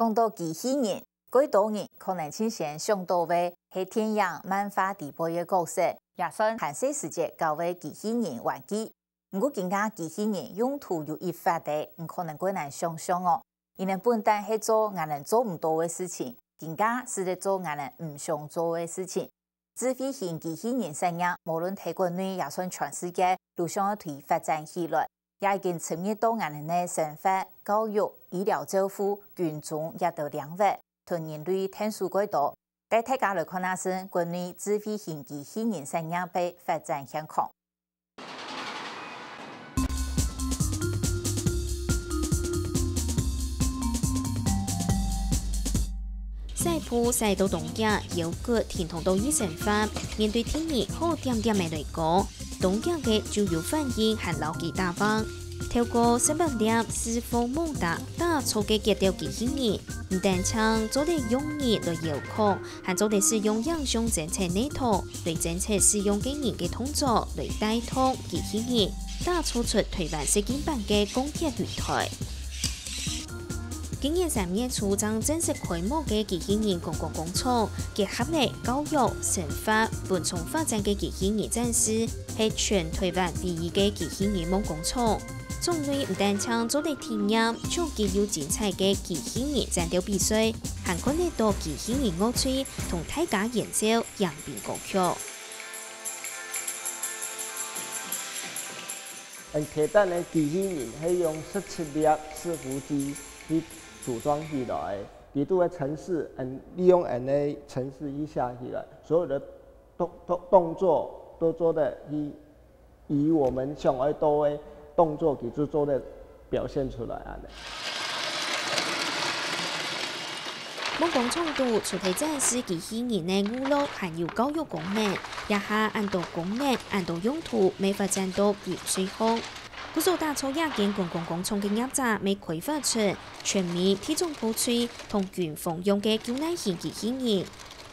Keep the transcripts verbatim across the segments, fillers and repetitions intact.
講到機器人，蓋多人可能盡先想到个係電影、漫畫裡背个角色，也算還細時節教个機器人玩具。毋過今下機器人用途有一發个，毋可能蓋難想像哦。佢等本旦係做𠊎等做毋到个事情，今下使得做𠊎等毋想做个事情。 智慧型機器人產業，無論在國內也算全世界，都想愛推發展起來，也已經深入到𠊎等个生活、教育、醫療照護、軍中這兜領域，同人類𢯭手蓋多。帶大家來看下先，國內智慧型機器人產業个發展現況。 洗布洗到當遽，腰骨停動到一身汗，面對第二好恬恬仔來講，當遽个就有反應還摎佢打橫。透過洗碗籃、四方毛打打造个格鬥機器人，毋單淨做得用力來遙控， 還做得使用影像偵測系統來偵測使用个人个動作，來帶動機器人，打造出台灣實境版个鋼鐵擂台。今年三月初正正式開幕个機器人觀光工廠，結合了教育、生活、文創發展个機器人展示，係全台灣唯一个機器人夢工廠。 場內毋單淨做得體驗超級有精彩个機器人戰鬥比賽，還看得到機器人樂隊同大家演奏迎賓歌曲。很簡單个機器人，係用十七粒伺服器去組裝起來，佢都會程式，嗯，利用恁呢程式一下起來，所有的動動動作都做得去 以我們想愛做个動作，佢就做得表現出來恁呢。夢工廠肚除忒展示機器人个娛樂，還有教育功能，這下恁多功能、恁多用途，乜發展到遊戲項。故所打造這間觀光工廠个業者，乜開發出全民特種部隊同軍方用个救難型機器人，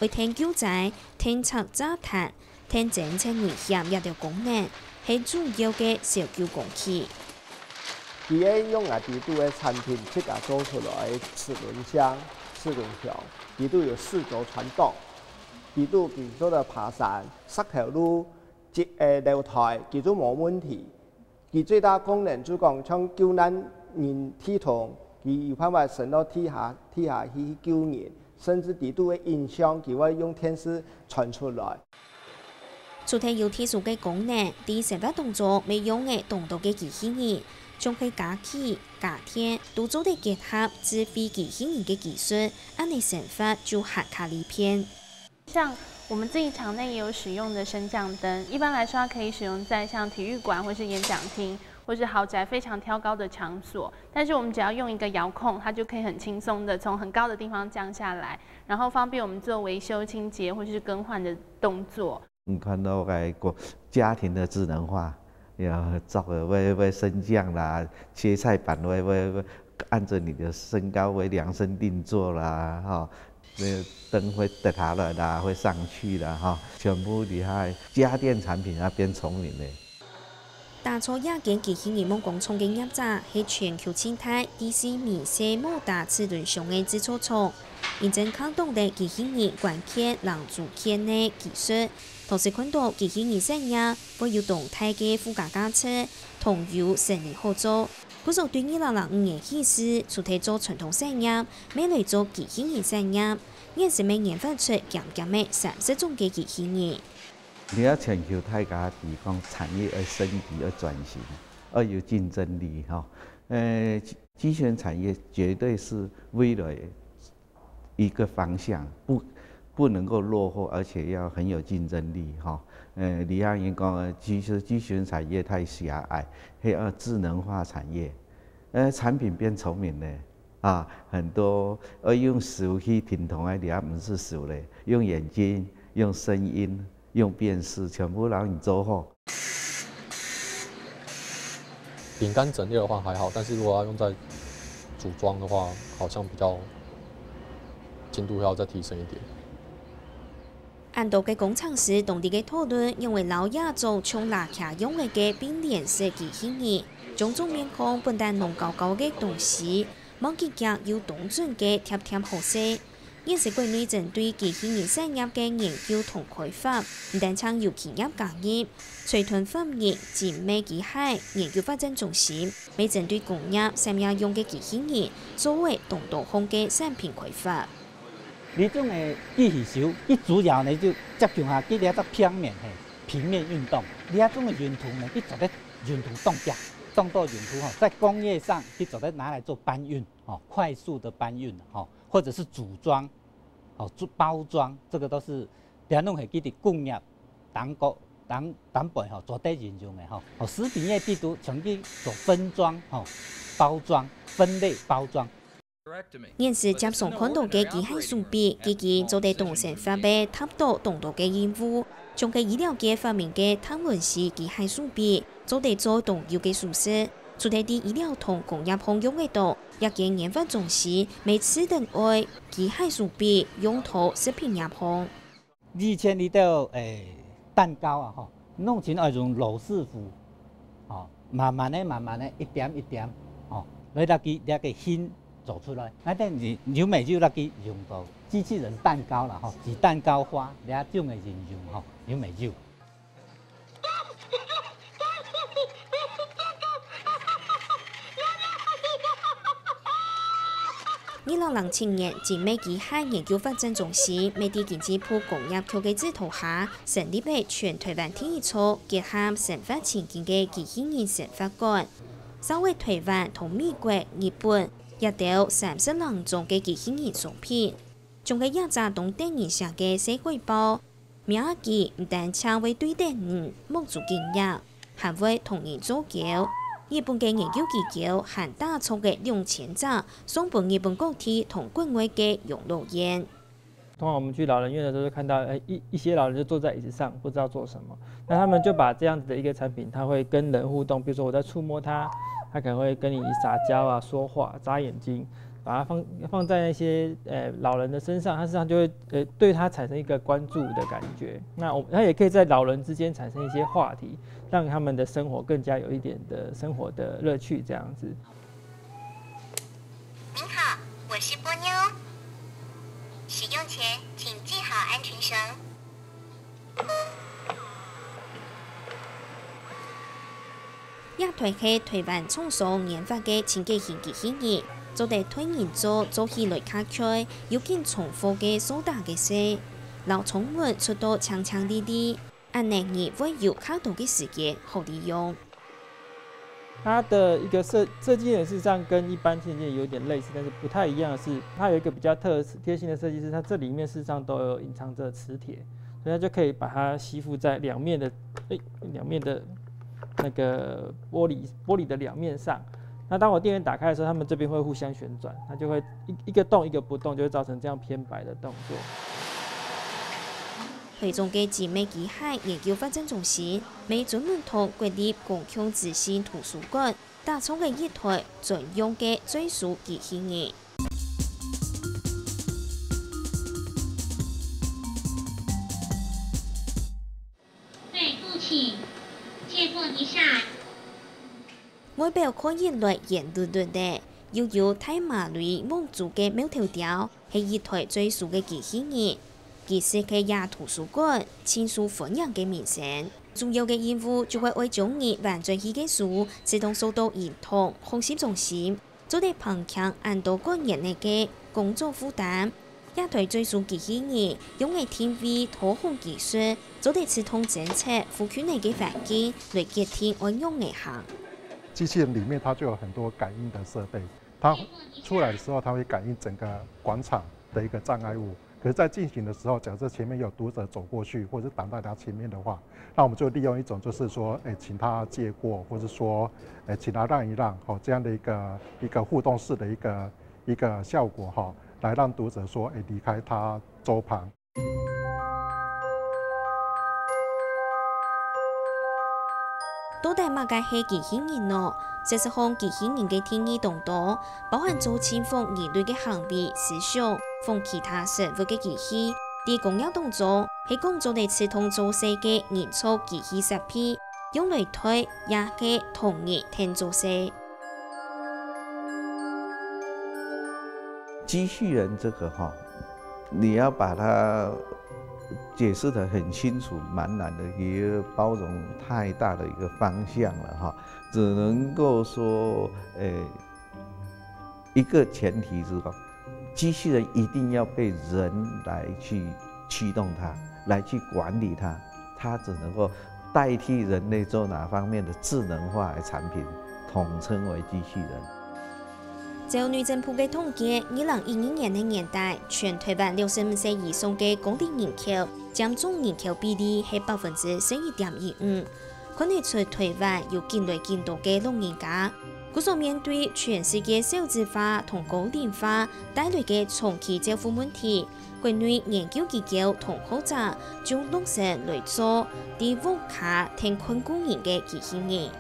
愛𢯭救災、𢯭拆炸彈、 𢯭偵測危險這兜功能，係主要个搜救工具。佢係用𠊎兜个產品自家做出來个齒輪箱、齒輪條，佢都有四軸傳動，佢都佢做得爬山、石頭路、這，呃，樓梯，佢都無問題。 佢最大功能就講，像救難人系統，佢有辦法伸到地下，地下去救人，甚至佢都會影像，佢會用電視傳出來。除忒有特殊个功能，在生活當中乜用个當多个機器人，像係家具、家電，都做得結合智慧機器人个技術，恁呢生活就還較利便。 像我們自己場內也有使用的升降燈，一般來說，它可以使用在像體育館或是演講廳，或是豪宅非常挑高的場所。但是我們只要用一個遙控，它就可以很輕鬆地從很高的地方降下來，然後方便我們做維修、清潔或是更換的動作。你看到該个家庭的智能化，要做个會，會升降啦，切菜板會，會，會按照你的身高會量身定做啦，吼。 那個燈會跌下來啦，會上去啦，哈，全部厲害，家電產品要變聰明了。打造這間機器人夢工廠个業者係全球盡大第四名細摩打齒輪箱个製造廠，因為正看懂了機器人關鍵零組件个技術，同時看到機器人產業會有當大个附加價值，同有生理好做。故所對二零零五年起始，除忒做傳統產業， 乜來做機器人產業，現時乜研發出強強个三十種个機器人。你要全球大家提供產業要升級、要轉型，要有競爭力哈。呃，機，機器人產業絕對是未來一個方向，不，不能夠落後，而且要很有競爭力哈。呃，李亞雲講，呃，其實機器人產業太狹隘，還要智能化產業，呃，產品變聰明了。 啊，很多要用手去停動个，你也毋使手咧，用眼睛、用聲音、用辨識，全部摎你做好。餅乾整列的話還好，但是如果要用在組裝的話，好像比較精度還要再提升一點。 恁多个工程師當佇該討論，仰會摎這種像垃圾樣仔个並聯式機器人，將種面孔分擔攏高高个東西，無幾遽有當準个貼貼好勢。現時國內針對機器人產業个研究同開發，毋單淨有企業加入，財團法人精密機械研究發展中心，乜針對工業產業用个機器人，做會當多項个產品開發。這種个機器手，佢主要呢就接近下，佢這隻平面，嘿，平面運動，這種个運動呢，佢做得運動當遽，當多運動吼，在工業上，佢做得拿來做搬運，吼，快速的搬運，吼，或者是組裝，吼，做包裝，這個都是，這攏係佢佇工業當中，當，當中吼，做得應用个吼。吼，食品業比如像佢做分裝，吼，包裝，分類包裝。 現時街上看到个機械手臂，既經做得當生活个，答到當多个任務。像係醫療界發明个達文西機械手臂，做得做當幼个手術。除忒在醫療同工業項用得到，這間研發中心乜試等愛機械手臂用到食品業項。 以前這兜，欸，蛋糕啊，吼，攏盡愛用老師傅，吼，慢慢仔、慢慢仔，一點一點，吼，來摎佢這個形做出來。𠊎等有，有乜有摎佢用到機器人蛋糕啦，吼，擠蛋糕花，這種个應用，吼，有乜有。 二零零七年，精密機械研究發展中心乜在經濟部工業局个指導下，成立了全臺灣第一座結合生活情境个機器人生活館，紹介臺灣同美國、日本這兜三十零種个機器人商品，像係這隻當得人惜个細鬼包， 摸佢毋單淨會對得人目珠緊擛，還會同人做鉤。日本个研究機構還打造个兩千隻，送分日本各地同國外个養老院。通常我們去老人院的時候，就看到，哎，一，一些老人就坐在椅子上，不知道做什麼。那他們就把這樣子的一個產品，它會跟人互動，比如說我在觸摸它，它可能會跟你撒嬌啊、說話、眨眼睛，把它放，放在那些，呃，老人的身上，它身上就會，呃，對他產生一個關注的感覺。那我，它也可以在老人之間產生一些話題，讓他們的生活更加有一點的生活的樂趣這樣子。您好，我是波妞。使用前请系好安全绳。 這台係臺灣廠商研發个清潔型機器人，做得代人做做起來較快又緊重複个掃打个事，摎窗門捽到淨淨俐俐，恁呢你會有較多个時間好利用。 它的一個設，設計呢，事實上跟一般清潔劑有點類似，但是不太一樣的是，它有一個比較特，貼心的設計，是它這裡面事實上都有隱藏著磁鐵，所以它就可以把它吸附在兩面的，誒，兩面的那個玻璃，玻璃的兩面上。那當我電源打開的時候，它們這邊會互相旋轉，它就會一，一個動一個不動，就會造成這樣偏白的動作。 臺中个精密機械研究發展中心，乜專門同國立公共資訊圖書館打造了一台專用个最速機器人。對不起，借過一下。外表看起來圓碌碌个，又有大馬鐳目珠个貓頭鳥， 係一台最速个機器人，佢就係這圖書館盡受歡迎个明星。主要个任務就係愛將你彎轉去个書，自動送到兒童學習中心，做得減輕恁多管員仔个工作負擔。這台最速機器人用个定位導航技術，做得自動偵測附近个環境，來決定愛仰仔行。機器人裡面它就有很多感應的設備， 它出來的時候，它會感應整個廣場的一個障礙物。可是，在進行的時候，假設前面有讀者走過去，或者是擋在他前面的話，那我們就利用一種，就是說，哎，請他借過，或者說，哎，請他讓一讓，吼，這樣的一個，一個互動式的一個，一個效果，吼，來讓讀者說，哎，離開他周旁。 到底麼个係機器人呢？事實上，機器人个定義當多，包含做盡仿人類个行為、思想，仿其他生物个機器。在工業當中，係講做得自動做事个人造機器設備，用來代也係同人𢯭做事。机器人这个哈，你要把它解释得很清楚，蛮难的，也包容太大的一个方向了哈。只能够说，呃，一个前提是说，机器人一定要被人来去驱动它，来去管理它，它只能够代替人类做哪方面的智能化的产品，统称为机器人。照内政部个统计，二零一二年个年代，全台灣六十五歲以上个高齡人口，佔總人口比例係百分之十一點一五。看得出台灣有緊來緊多个老人家，故所面對全世界少子化同高齡化帶來个長期照護問題，國內研究機構同學者就落實來做，佇屋下跈看顧人个機器人。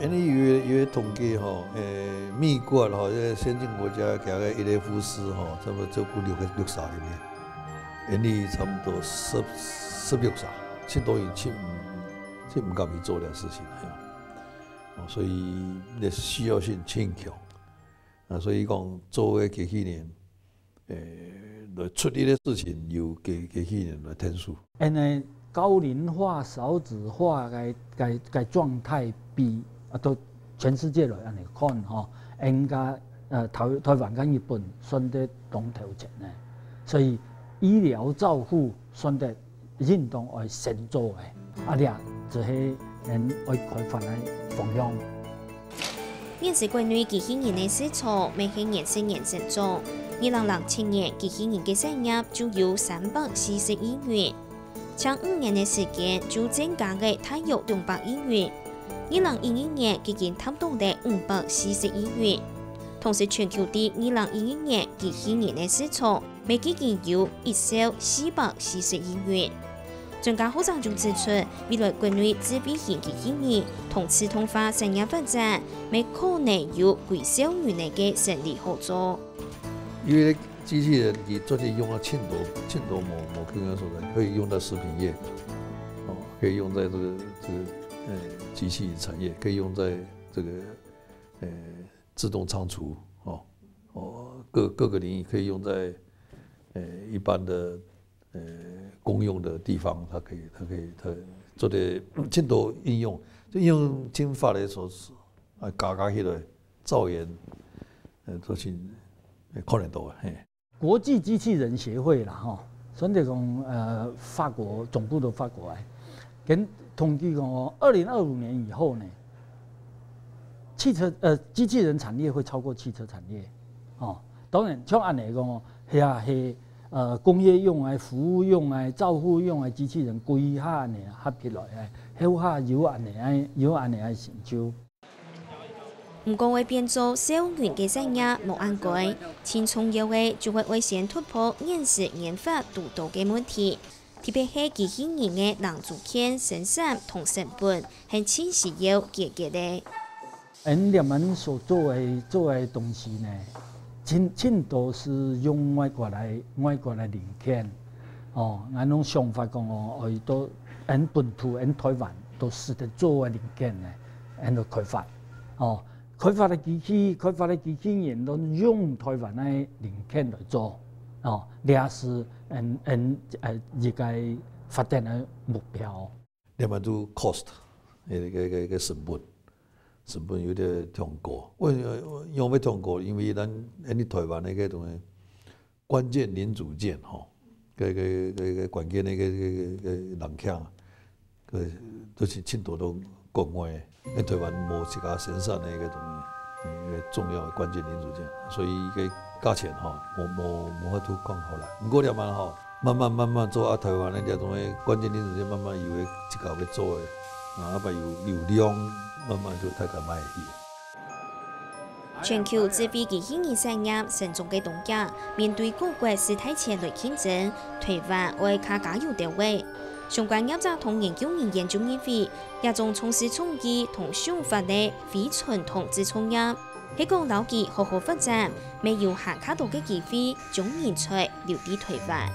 因為有个，有个統計吼，誒，美國吼，這先進國家佢个一个護士吼，差不多照顧六个，六儕人呢，因為差不多十，十六儕，盡多人盡，盡毋甘去做這个事情了。哦，所以這需要性盡強。啊，所以講做个機器人，誒，來處理个事情由機，機器人來𢯭手。恁呢高齡化、少子化个，个，个狀態比，啊，到全世界來恁呢看吼，應該，呃，台，台灣跟日本算得當頭前呢。所以醫療照護算得應當愛先做个，啊，這就係𫣆愛開發个方向。 現時國內機器人个市場乜係年時年成長。二零零七年，機器人个產業就有三百四十億元，淨五年个時間就增加了大約兩百億元。二零一二年，已經達到了五百四十億元。同時，全球在二零一二年，機器人个市場 乜已經有一兆四百四十億元。專家學者就指出，未來國內智慧型機器人同自動化產業發展，乜可能有幾兆元个生理好做。因為機器人佢做得用到盡多，盡多無，無共樣所在，可以用在食品業，哦，可以用在這個，這個，呃，機器產業，可以用在這個，呃，自動倉儲，哦，哦，各，各個領域可以用在，呃，一般的，呃，公用的地方，它可以，它可以，它做得盡多應用，這應用盡發達所，啊，加加起來，兆元，呃，都是，呃，可能多，嘿。 國際機器人協會啦，吼，算得講，呃，法國，總部都法國个，佢統計講哦，二零二五年以後呢，汽車，呃，機器人產業會超過汽車產業，哦，當然，像恁呢講哦，係啊，係，呃，工業用个、服務用个、照護用个機器人，歸下恁呢合起來个，後下有恁呢个，有恁呢个成就。 毋過會變做少人个產業無恁該，盡重要个就係愛先突破現時研發堵著个問題，特別係機器人个零組件生產同成本，係盡需要解決个。𫣆這滿所做个，做个東西呢，盡，盡多係用外國來，外國來零件。哦，𫣆用想法講哦，愛到𫣆本土，𫣆台灣都使得做个零件呢，𫣆就開發。哦， 開發个機器，開發个機器人都用台灣个零件來做，哦，這係𫣆，𫣆，呃，一個發展个目標。另外就cost，个，个，个，个成本，成本有點忒高。為，為，為，因為忒高，因為咱，𫣆台灣个東西， 關鍵零組件吼，个个个个關鍵个个个个零件，个都是盡多都國外个，因為台灣無自家生產个个東西，个重要个關鍵零組件，所以个價錢吼，無無無法度講好啦。毋過這滿吼，慢慢慢慢做啊，台灣个這種个關鍵零組件慢慢有个自家會做个，啊，後擺有有量，慢慢就大家買起。 全球智慧機器人產業成長个當下，面對各國世代前來競爭，台灣愛較加油兜仔。相關業者同研究人員就認為，這種重視創意同想法个非傳統製造業，係講摎佢好好發展，乜有還較多个機會將人才留在台灣。